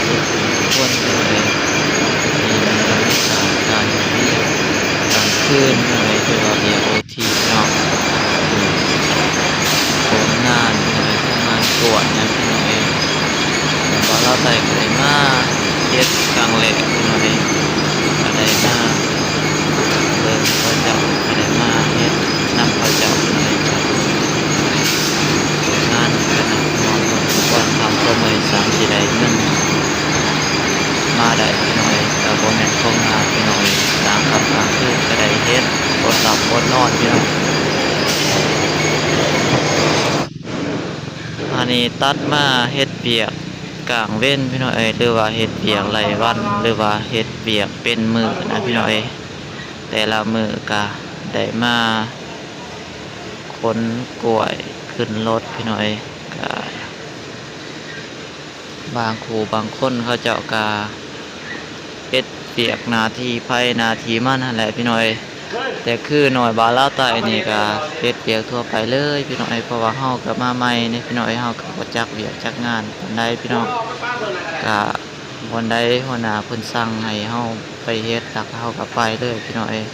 ທຸກຄົນເລີຍ ມີບັນຍາກາດການເຮັດວຽກກາງຄືນເລີຍ ຖືວ່າວຽກໂອທີເນາະ ໂຮງງານເລີຍ ໂຮງງານກວດນະພີ່ນ້ອງເອີຍ. ແລ້ວກໍລາວໃຕ້ກໍໄດ້ມາເຮັດຄັ້ງແລກພີ່ນ້ອງເອີຍ ກໍໄດ້ມາເບິ່ງເຂົາເຈົ້າ ກໍໄດ້ມາເຮັດນຳເຂົາເຈົ້າເລີຍ. ງານກໍໜັກໜ່ວງພໍສົມຄວນ ທ່ານຜູ້ຊົມເອີຍ ສ່ຳຊິໄດ້ເງິນມາໄດ້ພີ່ນ້ອງເອີຍ ກໍບໍ່ແມ່ນຂອງງ່າຍພີ່ນ້ອງເອີຍ. ກາງຄ່ຳກາງຄືນກໍໄດ້ເຮັດ ອົດຫຼັບອົດນອນພີ່ນ້ອງ. ອັນນີ້ຕັດມາເຮັດວຽກກາງເວັນພີ່ນ້ອງເອີຍ ຫຼືວ່າເຮັດວຽກໄລວັນ ຫຼືວ່າເຮັດວຽກເປັນມື້ນະພີ່ນ້ອງເອີຍ. ແຕ່ລະມື້ກະໄດ້ມາຂົນກ້ວຍຂຶ້ນລົດພີ່ນ້ອງເອີຍ. ກະບາງຄູ່ບາງຄົນເຂົາເຈົ້າກະເຮັດວຽກໜ້າທີ່ໃຜໜ້າທີ່ມັນຫັ້ນແຫຼະພີ່ນ້ອງເອີຍ. ແຕ່ຄືນ້ອຍບ້ານລາວໃຕ້ນີ້ກະເຮັດວຽກທົ່ວໄປເລີຍພີ່ນ້ອງເອີຍ ເພາະວ່າເຮົາກະມາໃໝ່ເດ້ພີ່ນ້ອງເອີຍ ເຮົາກະບໍ່ຈັກວຽກຈັກງານປານໃດພີ່ນ້ອງ. ກະບ່ອນໃດຫົວໜ້າເພິ່ນສັ່ງໃຫ້ເຮົາໄປເຮັດ ແລ້ວເຮົາກະໄປເລີຍພີ່ນ້ອງເອີຍ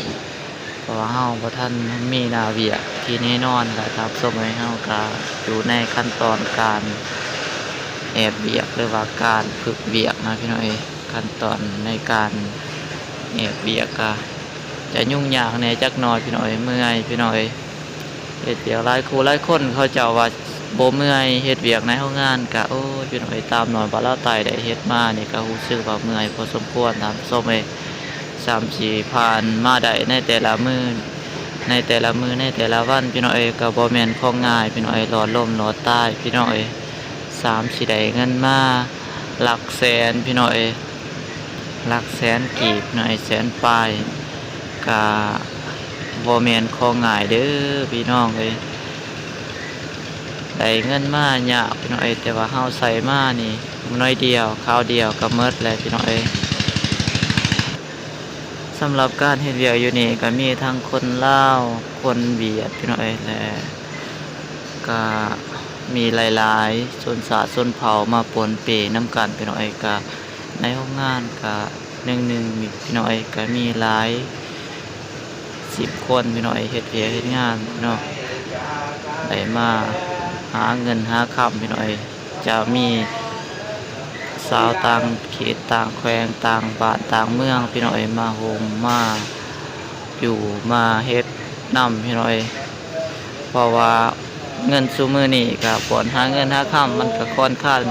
ເພາະວ່າເຮົາບໍ່ທັນມີໜ້າວຽກທີ່ແນ່ນອນ. ແລະທ່ານຜູ້ຊົມເອີຍ ເຮົາກະຢູ່ໃນຂັ້ນຕອນການແອບວຽກ ຫຼືວ່າການຝຶກວຽກນະພີ່ນ້ອງເອີຍ. ຂັ້ນຕອນໃນການແອບວຽກກະຈະຫຍຸ້ງຍາກແດ່ຈັກໜ່ອຍພີ່ນ້ອງເອີຍ ເມື່ອຍພີ່ນ້ອງເອີຍ. ເຮັດວຽກຫຼາຍຄູ່ຫຼາຍຄົນ ເຂົາເຈົ້າວ່າບໍ່ເມື່ອຍ ເຮັດວຽກໃນໂຮງງານກະ ໂອ້ຍ ພີ່ນ້ອງເອີຍ ຕາມນ້ອຍບ້ານລາວໃຕ້ໄດ້ເຮັດມານີ້ກະຮູ້ສຶກວ່າເມື່ອຍພໍສົມຄວນທ່ານຜູ້ຊົມເອີຍ. ສ່ຳຊິຜ່ານມາໄດ້ໃນແຕ່ລະມື້ ໃນແຕ່ລະມື້ ໃນແຕ່ລະວັນພີ່ນ້ອງເອີຍ ກະບໍ່ແມ່ນຂອງງ່າຍພີ່ນ້ອງເອີຍ ລອດລົ້ມລອດຕາຍພີ່ນ້ອງເອີຍ. ສ່ຳຊິໄດ້ເງິນມາຫຼັກແສນພີ່ນ້ອງເອີຍ ຫຼັກແສນກີບພີ່ນ້ອງເອີຍ ແສນປາຍ ກະບໍ່ແມ່ນຂອງງ່າຍເດີພີ່ນ້ອງເອີຍ. ໄດ້ເງິນມາຍາກພີ່ນ້ອງເອີຍ ແຕ່ວ່າເຮົາໃຊ້ມານີ້ໜ້ອຍດຽວ ຄາວດຽວກະໝົດແລ້ວພີ່ນ້ອງເອີຍ. ສຳລັບການເຮັດວຽກຢູ່ນີ້ກະມີທັງຄົນລາວ ຄົນຫວຽດພີ່ນ້ອງເອີຍ ແລະກະມີຫຼາຍໆຊົນຊາດຊົນເຜົ່າມາປົນເປນຳກັນພີ່ນ້ອງເອີຍ. ກະໃນໂຮງງານກະໜຶ່ງໆນີ້ພີ່ນ້ອງເອີຍ ກະມີຫຼາຍສິບຄົນພີ່ນ້ອງເອີຍ ເຮັດວຽກເຮັດງານເນາະ ໄດ້ມາຫາເງິນຫາຄຳພີ່ນ້ອງເອີຍ. ຈະມີຊາວຕ່າງເຂດຕ່າງແຂວງຕ່າງບ້ານຕ່າງເມືອງພີ່ນ້ອງເອີຍ ມາໂຮມມາຢູ່ມາເຮັດນຳພີ່ນ້ອງເອີຍ. ເພາະວ່າເງິນຊຸມື້ນີ້ກະບ່ອນຫາເງິນຫາຄຳມັນກະຂ້ອນຂ້າງ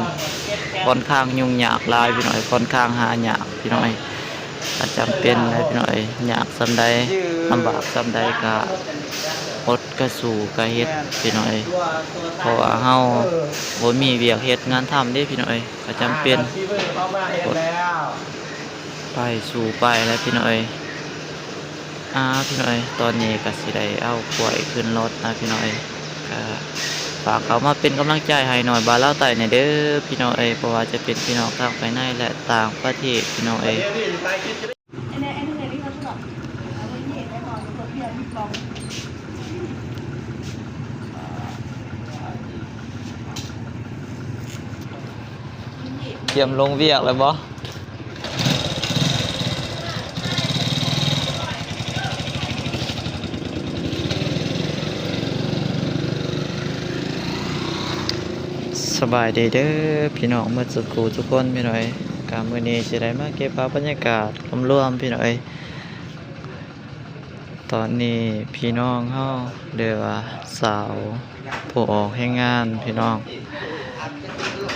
ຂ້ອນຂ້າງຫຍຸ້ງຍາກຫຼາຍພີ່ນ້ອງເອີຍ ຂ້ອນຂ້າງຫາຍາກພີ່ນ້ອງເອີຍ. ກະຈຳເປັນແຫຼະພີ່ນ້ອງເອີຍ ຍາກສ່ຳໃດ ລຳບາກສ່ຳໃດກະອົດກະສູ້ກະເຮັດພີ່ນ້ອງເອີຍ. ເພາະວ່າເຮົາບໍ່ມີວຽກເຮັດງານທຳເດ້ພີ່ນ້ອງເອີຍ ກະຈຳເປັນອົດໄປສູ້ໄປແຫຼະພີ່ນ້ອງເອີຍ. ອາ ພີ່ນ້ອງເອີຍ ຕອນນີ້ກະຊິໄດ້ເອົາກ້ວຍຂຶ້ນລົດນະພີ່ນ້ອງເອີຍ. ກະຝາກເຂົ້າມາເປັນກຳລັງໃຈໃຫ້ນ້ອຍບ້ານລາວໃຕ້ແດ່ເດີພີ່ນ້ອງເອີຍ ບໍ່ວ່າຈະເປັນພີ່ນ້ອງທາງພາຍໃນ ແລະຕ່າງປະເທດພີ່ນ້ອງເອີຍ. ກຽມລົງວຽກແລ້ວບໍ່? ສະບາຍດີເດີພີ່ນ້ອງໝົດສູ່ຄູ່ທຸກຄົນພີ່ນ້ອງເອີຍ. ກະມື້ນີ້ຊິໄດ້ມາເກັບພາບບັນຍາກາດລວມໆພີ່ນ້ອງເອີຍ. ຕອນນີ້ພີ່ນ້ອງເຮົາ ຫຼືວ່າສາວຜູ້ອອກແຮງງານພີ່ນ້ອງ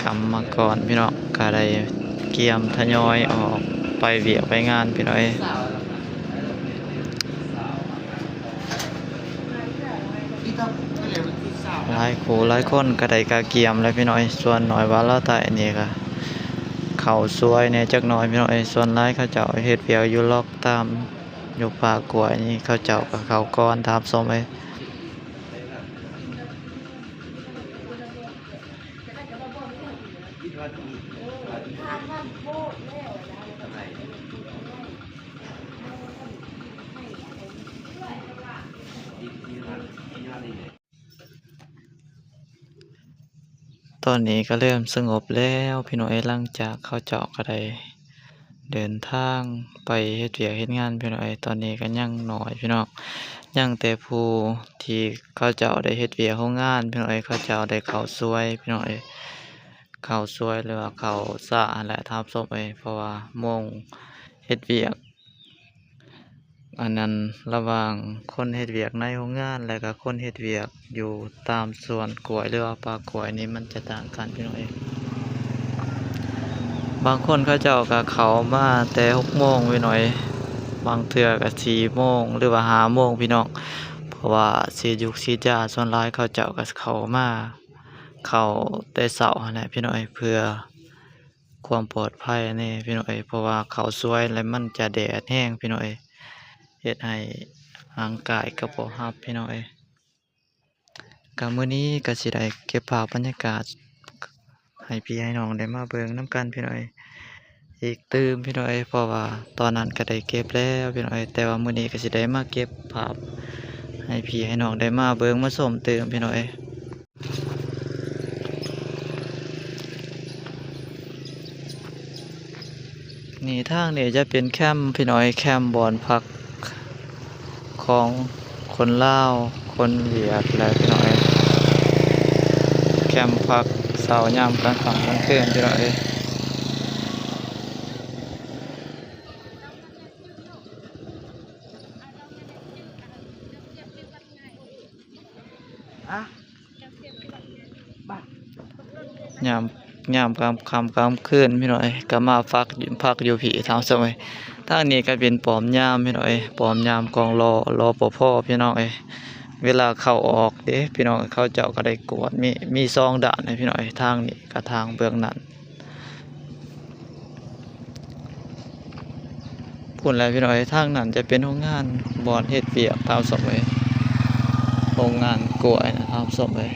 ກຳມະກອນພີ່ນ້ອງ ກະໄດ້ກຽມທະຍອຍອອກໄປວຽກໄປງານພີ່ນ້ອງເອີຍ. ຫຼາຍຄູ່ຫຼາຍຄົນກະໄດ້ກະກຽມແລ້ວພີ່ນ້ອງເອີຍ. ສ່ວນນ້ອຍວ່າລາວໃຕ້ນີ້ກະເຂົ້າສວຍແດ່ຈັກໜ້ອຍພີ່ນ້ອງເອີຍ. ສ່ວນຫຼາຍເຂົາເຈົ້າເຮັດວຽກຢູ່ລັອກຕາມ ຢູ່ປ່າກ້ວຍນີ້ ເຂົາເຈົ້າກະເຂົ້າກ່ອນທ່ານຜູ້ຊົມເອີຍ. ຕ ຕອນນີ້ກໍເລີ່ມສະຫງົບແລ້ວພີ່ນ້ອງເອີຍ ຫຼັງຈາກເຂົາເຈົ້າກໍໄດ້ເດີນທາງໄປເຮັດວຽກເຮັດງານພີ່ນ້ອງເອີຍ. ຕອນນີ້ກໍຍັງໜ້ອຍພີ່ນ້ອງ ຍັງແຕ່ຜູ້ທີ່ເຂົາເຈົ້າໄດ້ເຮັດວຽກໂຮງງານພີ່ນ້ອງເອີຍ ເຂົາເຈົ້າໄດ້ເຂົ້າສວຍພີ່ນ້ອງເອີຍ ເຂົ້າສວຍ ຫຼືວ່າເຂົ້າຊ້າຫັ້ນແຫຼະທ່ານຜູ້ຊົມເອີຍ ເພາະວ່າໂມງເຮັດວຽກ ອັນນັ້ນ ລະຫວ່າງຄົນເຮັດວຽກໃນໂຮງງານ ແລະກະຄົນເຮັດວຽກຢູ່ຕາມສວນກ້ວຍ ຫຼືວ່າປ່າກ້ວຍນີ້ ມັນຈະຕ່າງກັນພີ່ນ້ອງເອີຍ. ບາງຄົນເຂົາເຈົ້າກະເຂົ້າມາແຕ່ຫົກໂມງພີ່ນ້ອງເອີຍ ບາງເທື່ອກະສີ່ໂມງ ຫຼືວ່າຫ້າໂມງພີ່ນ້ອງ ເພາະວ່າສີດຢູກສີດຢາ ສ່ວນຫຼາຍເຂົາເຈົ້າກະເຂົ້າມາ ເຂົ້າແຕ່ເຊົ້າຫັ້ນແຫຼະພີ່ນ້ອງເອີຍ ເພື່ອ ຄວາມປອດໄພແດ່ພີ່ນ້ອງເອີຍ ເພາະວ່າເຂົ້າສວຍແລ້ວມັນຈະແດດແຮງພີ່ນ້ອງເອີຍ ເຮັດໃຫ້ຮ່າງກາຍກໍບໍ່ຮັບພີ່ນ້ອງເອີຍ. ກະມື້ນີ້ກະຊິໄດ້ເກັບພາບບັນຍາກາດໃຫ້ພີ່ໃຫ້ນ້ອງໄດ້ມາເບິ່ງນຳກັນພີ່ນ້ອງເອີຍ ອີກຕື່ມພີ່ນ້ອງເອີຍ ເພາະວ່າຕອນນັ້ນກະໄດ້ເກັບແລ້ວພີ່ນ້ອງເອີຍ ແຕ່ວ່າມື້ນີ້ກະຊິໄດ້ມາເກັບພາບໃຫ້ພີ່ໃຫ້ນ້ອງໄດ້ມາເບິ່ງມາຊົມຕື່ມພີ່ນ້ອງເອີຍ. ນີ້ທາງນີ້ຈະເປັນແຄມພີ່ນ້ອງເອີຍ ແຄມບ່ອນພັກຂອງຄົນລາວ ຄົນຫວຽດແຫຼະພີ່ນ້ອງເອີຍ ແຄມພັກເຊົາຍາມກາງຄ່ຳກາງຄືນພີ່ນ້ອງເອີຍ. ຍາມ ຍາມກາງຄ່ຳກາງຄືນພີ່ນ້ອງເອີຍ ກໍມາພັກ ພັກຢູ່ພີ້ທ່ານຜູ້ຊົມເອີຍ. ທາງນີ້ກໍເປັນປ້ອມຍາມພີ່ນ້ອງເອີຍ ປ້ອມຍາມຂອງ ລ ລປພ ພີ່ນ້ອງເອີຍ ເວລາເຂົ້າອອກເດ້ພີ່ນ້ອງ ເຂົາເຈົ້າກໍໄດ້ກວດ ມີ ມີສອງດ້ານໃຫ້ພີ່ນ້ອງເອີຍ ທາງນີ້ກັບທາງເບື້ອງນັ້ນ. ພຸ້ນແຫຼະພີ່ນ້ອງເອີຍ ທາງນັ້ນຈະເປັນໂຮງງານບ່ອນເຮັດວຽກທ່ານຜູ້ຊົມເອີຍ ໂຮງງານກ້ວຍນະທ່ານຜູ້ຊົມເອີຍ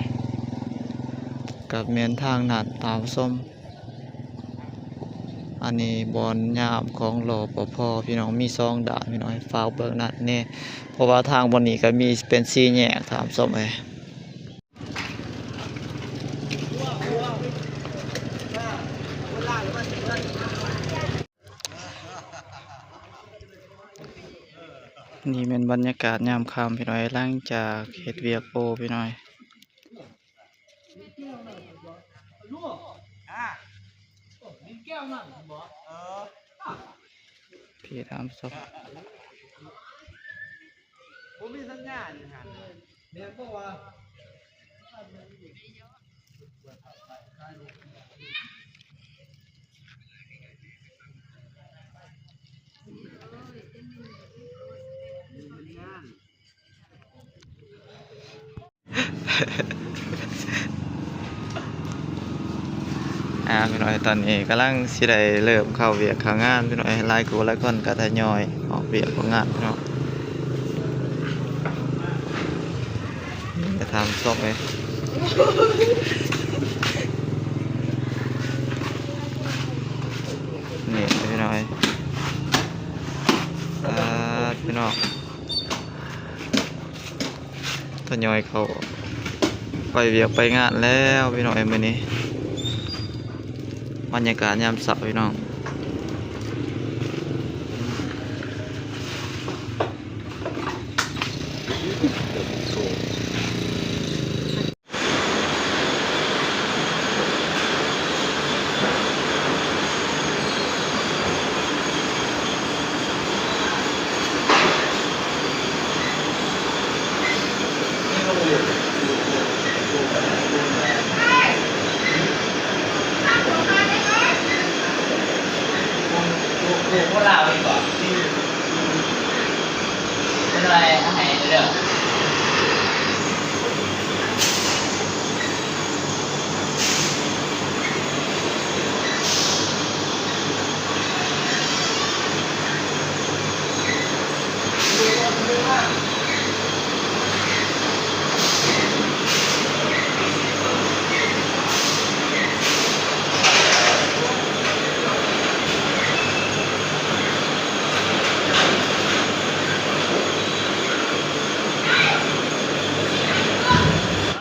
ກໍແມ່ນທາງນັ້ນທ່ານຜູ້ຊົມ. ອັນນີ້ບ່ອນຍາມຂອງ ລປພ ພີ່ນ້ອງ ມີສອງດ້ານພີ່ນ້ອງເອີຍ ຝາກເບິ່ງນັ້ນແດ່ ເພາະວ່າທາງບ່ອນນີ້ກໍມີເປັນສີ່ແຍກທ່ານຜູ້ຊົມເອີຍ. ນີ້ແມ່ນບັນຍາກາດຍາມຄ່ຳພີ່ນ້ອງເອີຍ ຫຼັງຈາກເຮັດວຽກໂອພີ່ນ້ອງເອີຍ. ພີ່ທ່ານຜູ້ຊົມ ບໍ່ມີສັນຍານຢູ່ຫັ້ນ ແມ່ນບໍ່ວະ? ອ່າ ພີ່ນ້ອງເອີຍ ຕອນນີ້ກຳລັງຊິໄດ້ເລີ່ມເຂົ້າວຽກເຂົ້າງານ ພີ່ນ້ອງເອີຍ ຫຼາຍຄູ່ຫຼາຍຄົນກໍທະຍອຍອອກວຽກອອກງານ ພີ່ນ້ອງ ນີ້ກໍທ່ານຜູ້ຊົມເອີຍ ນີ້ພີ່ນ້ອງເອີຍ ອ່າ ພີ່ນ້ອງ ທະຍອຍເຂົ້າໄປວຽກໄປງານແລ້ວພີ່ນ້ອງເອີຍ ມື້ນີ້ບັນຍາກາດຍາມເຊົ້າພີ່ນ້ອງ